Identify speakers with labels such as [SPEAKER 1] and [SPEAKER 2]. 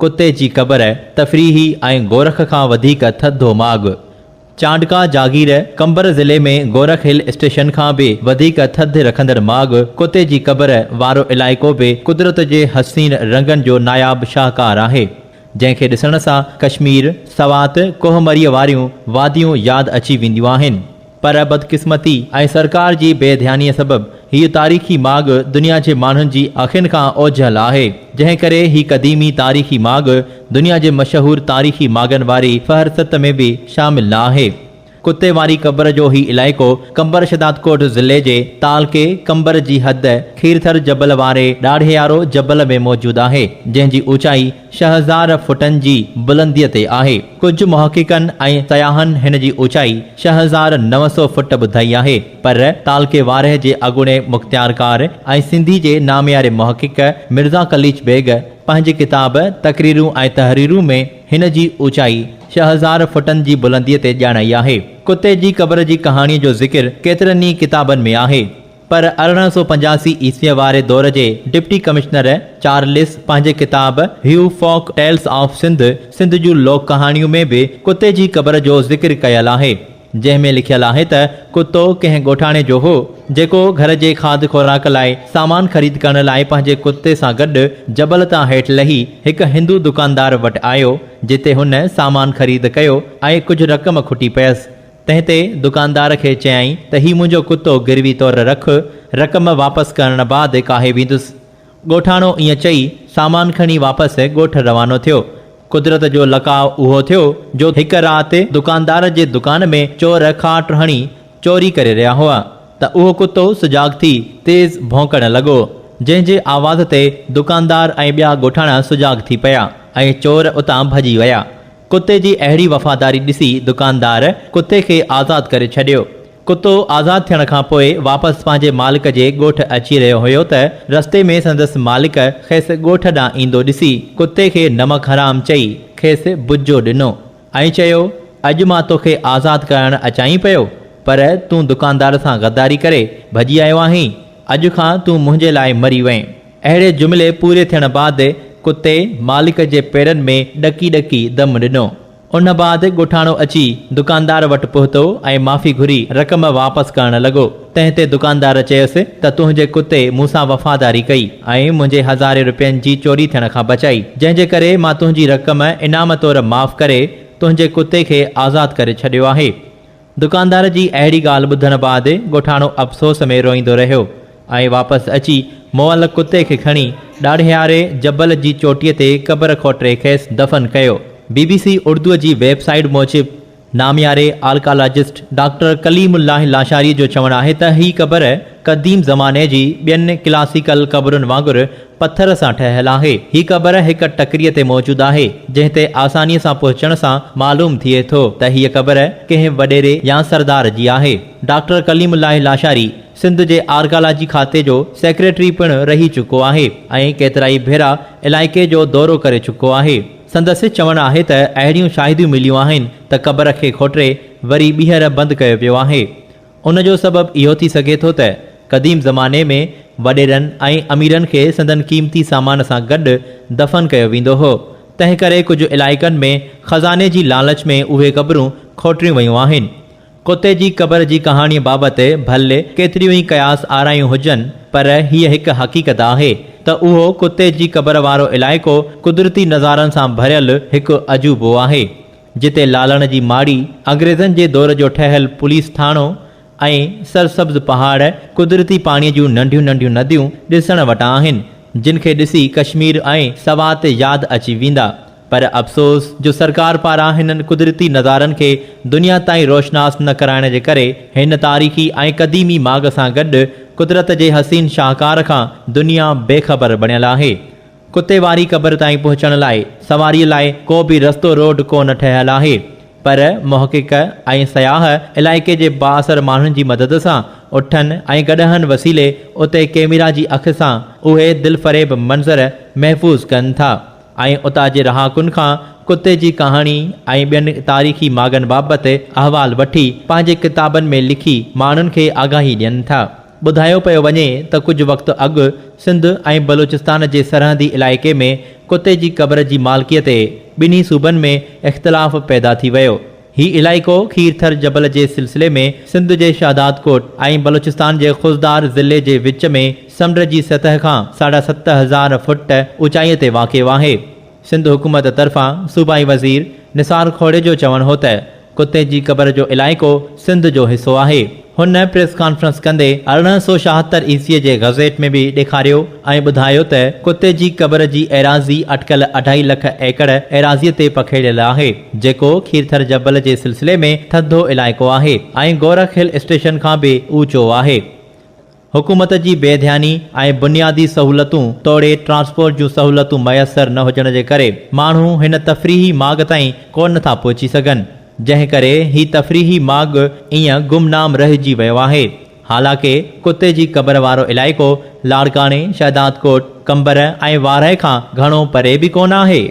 [SPEAKER 1] ڪتي جي قبر، تفريحي ۽ گورک کان وڌيڪ ٿڌو ماڳ. چانڊڪا جاگير، قمبر ضلعي ۾ گورک هل اسٽيشن کان به وڌيڪ ٿڌ رکندڙ ماڳ ڪتي جي قبر وارو علائقو به قدرت جي حسين رنگن جو ناياب شاهڪار آهي، جنهن کي ڏسڻ سان ڪشمير، سوات، ڪوهه مريء واريون واديون ياد اچي وينديون آهن. پر بدقسمتي ۽ سرڪار جي بي ڌيانيء سبب هيء تاريخي ماڳ دنيا جي ماڻهن جي اکين کان اوجهل آهي، جنهن ڪري هي قديمي تاريخي ماڳ دنيا جي مشهور تاريخي ماڳن واري فهرست ۾ به شامل نه آهي. ڪتي واري قبر جو هي علائقو قمبر شهدادڪوٽ ضلعي جي تعلقي قمبر جي حد کيرٿر جبل واري ڏاڙهيارو جبل ۾ موجود آهي، جنهن جي اوچائي 6000 فٽن جي بلنديء تي آهي. ڪجهه محققن ۽ سياحن هن جي اوچائي 6900 فٽ ٻڌائي آهي، پر تعلقي وارهه جي اڳوڻي مختيارڪار ۽ سنڌي جي نامياري محقق مرزا قليچ بيگ پنهنجي ڪتاب تقريرون ۽ تحريرون ۾ هن جي اوچائي 6000 فٽن جي بلنديء تي ڄاڻائي آهي. ڪتي جي قبر جي ڪهاڻيء جو ذڪر ڪيترن ئي ڪتابن ۾ آهي. پر 1885 عيسويء واري دور جي ڊپٽي ڪمشنر چارلس پنهنجي ڪتاب هيو folk tales of Sindh, Sindh جون لوڪ ڪهاڻيون، ۾ به ڪتي جي قبر جو ذڪر ڪيل آهي، جنهن ۾ لکيل آهي ته ڪتو ڪنهن ڳوٺاڻي جو هو، جيڪو گهر جي کاڌ خوراڪ لاء سامان خريد ڪرڻ لاء پنهنجي ڪتي سان گڏ جبل تان هيٺ لهي هڪ هندو دڪاندار وٽ آيو، جتي هن سامان خريد ڪيو ۽ ڪجهه رقم کٽي پيس. تنهن تي دڪاندار کي چيائين ته هي منهنجو ڪتو گروي طور رک، رقم واپس ڪرڻ بعد ڪاهي ويندس. ڳوٺاڻو ائين چئي سامان کڻي واپس ڳوٺ روانو ٿيو. قدرت جو لقاء اهو ٿيو جو هڪ رات دڪاندار جي دڪان ۾ چور کاٽ هڻي چوري ڪري رهيا هئا ته اهو ڪتو سجاڳ ٿي تيز ڀونڪڻ لڳو، جنهن جي آواز تي دڪاندار ۽ ٻيا ڳوٺاڻا سجاڳ ٿي پيا ۽ چور اتان ڀڄي ويا. ڪتي جي اهڙي وفاداري ڏسي دڪاندار ڪتي کي آزاد ڪري ڇڏيو. ڪتو آزاد ٿيڻ کان پوء واپس پنهنجي مالڪ جي ڳوٺ اچي رهيو هيو ته رستي ۾ سندس مالڪ کيس ڳوٺ ڏانهن ايندو ڏسي ڪتي کي نمڪ حرام چئي کيس بجو ڏنو ۽ چيو اڄ مان توکي آزاد ڪرائڻ اچائين پيو پر تون دڪاندار سان غداري ڪري ڀڄي آيو آهين اڄ کان تون منهنجي لاء مري وئين. اهڙي جملي پوري ٿيڻ بعد ڪتي مالڪ جي پيرن ۾ ڏڪي ڏڪي دم ڏنو. ان بعد ڳوٺاڻو اچي دڪاندار وٽ پهتو ۽ معافي گهري رقم واپس ڪرڻ لڳو. تنهن تي دڪاندار چيس ته تنهنجي ڪتي مون سان وفاداري ڪئي ۽ منهنجي هزارين رپين جي چوري ٿيڻ کان بچائي، جنهن جي ڪري مان تنهنجي رقم انعام طور معاف ڪري تنهنجي ڪتي کي آزاد ڪري ڇڏيو آهي. دڪاندار جي اهڙي ڳالهه ٻڌڻ بعد ڳوٺاڻو افسوس ۾ روئيندو رهيو ۽ واپس اچي مئل ڪتي کي کڻي ڏاڙهياري جبل جي چوٽيء تي قبر کوٽي کيس دفن ڪيو. بي بي سي اردوء جي ويب سائيٽ موجب نامياري آرڪالاجسٽ ڊاڪٽر ڪليم الله لاشاري جو چوڻ آهي ته هي قبر قديم زماني جي ٻين ڪلاسيڪل قبرن وانگر پٿر سان ٺهيل آهي. هي قبر هڪ ٽڪريء تي موجود آهي، جنهن تي آسانيء سان پهچڻ سان معلوم ٿئي ٿو ته هيء قبر ڪنهن وڏيري يا سردار جي آهي. ڊاڪٽر ڪليم الله لاشاري سنڌ جي آرڪالاجي کاتي جو سيڪريٽري پڻ رهي چڪو آهي ۽ ڪيترائي ڀيرا علائقي جو دورو ڪري چڪو آهي. سندس چوڻ آهي ته اهڙيون شاهديون مليون آهن ته قبر کي کوٽي وري ٻيهر بند ڪيو ويو آهي. ان جو سبب اهو ٿي سگهي ٿو ته قديم زماني ۾ وڏيرن ۽ اميرن کي سندن قيمتي سامان سان گڏ دفن ڪيو ويندو هو، تنهن ڪري ڪجهه علائقن ۾ خزاني جي لالچ ۾ اهي قبرون کوٽريون ويون آهن. ڪتي جي قبر جي ڪهاڻيء بابت ڀل ڪيتريون ئي قياس آرايون هجن پر هيء هڪ حقيقت آهي ته اهو ڪتي جي قبر وارو علائقو قدرتي نظارن سان ڀريل هڪ عجوبو آهي. جتي لالڻ جي ماڙي، انگريزن جي دور جو ٺهيل پوليس ٿاڻو ۽ سرسبز پهاڙ، قدرتي پاڻيء جون ننڍيون ننڍيون نديون ڏسڻ وٽان آهن، جن کي ڏسي ڪشمير ۽ سوات ياد اچي ويندا. پر افسوس جو سرڪار پاران هنن قدرتي نظارن کي دنيا تائين روشناس نه ڪرائڻ جي ڪري هن تاريخي ۽ قديمي ماڳ سان گڏ قدرت جي حسين شاهڪار کان دنيا بي خبر بڻيل آهي. ڪتي واري قبر تائين پهچڻ لاء سواريء لاء ڪو به رستو روڊ ڪو نه ٺهيل آهي پر محقق ۽ سياح علائقي جي بااثر ماڻهن جي مدد سان اٺن ۽ گڏهن وسيلي اتي ڪيميرا جي اک سان اهي دلفريب منظر محفوظ ڪن ٿا ۽ اتان جي رهاڪن کان ڪتي جي ڪهاڻي ۽ ٻين تاريخي ماڳن بابت احوال وٺي پنهنجي ڪتابن ۾ لکي ماڻهن کي آگاهي ڏين ٿا. ٻڌايو پيو وڃي ته ڪجهه وقت اڳ سنڌ ۽ بلوچستان جي سرحدي علائقي ۾ ڪتي جي قبر جي مالڪيء تي ٻنهي صوبن ۾ اختلاف پيدا ٿي ويو. هي علائقو کيرٿر جبل جي سلسلي ۾ سنڌ جي شهدادڪوٽ ۽ بلوچستان جي خضدار ضلعي جي وچ ۾ سمنڊ جي سطح کان ساڍا 7000 فٽ اوچائيء تي واقع آهي. سنڌ حڪومت طرفان صوبائي وزير نثار کوڙي جو چوڻ هو ته ڪتي جي قبر جو علائقو سنڌ جو حصو آهي. هن پريس ڪانفرنس ڪندي 1876 عيسويء جي گزيٽ ۾ به ڏيکاريو ۽ ٻڌايو ته ڪتي جي قبر جي ايراضي اٽڪل اڍائي لک ايڪڙ ايراضيء تي پکيڙيل آهي، جيڪو کيرٿر جبل جي سلسلي ۾ ٿڌو علائقو آهي ۽ گورک هل اسٽيشن کان به اوچو آهي. حڪومت جي بي ڌياني ۽ بنيادي سهولتون توڙي ٽرانسپورٽ جون سهولتون ميسر نه هجڻ جي ڪري ماڻهو هن تفريحي ماڳ تائين ڪونه ٿا پهچي سگهن، جنهن ڪري هي تفريحي ماڳ ايئن گمنام رهجي ويو آهي. حالانڪه ڪتي جي قبر وارو علائقو لاڙڪاڻي، شهدادڪوٽ، قمبر ۽ وارهه کان گهڻو پري به ڪونه آهي.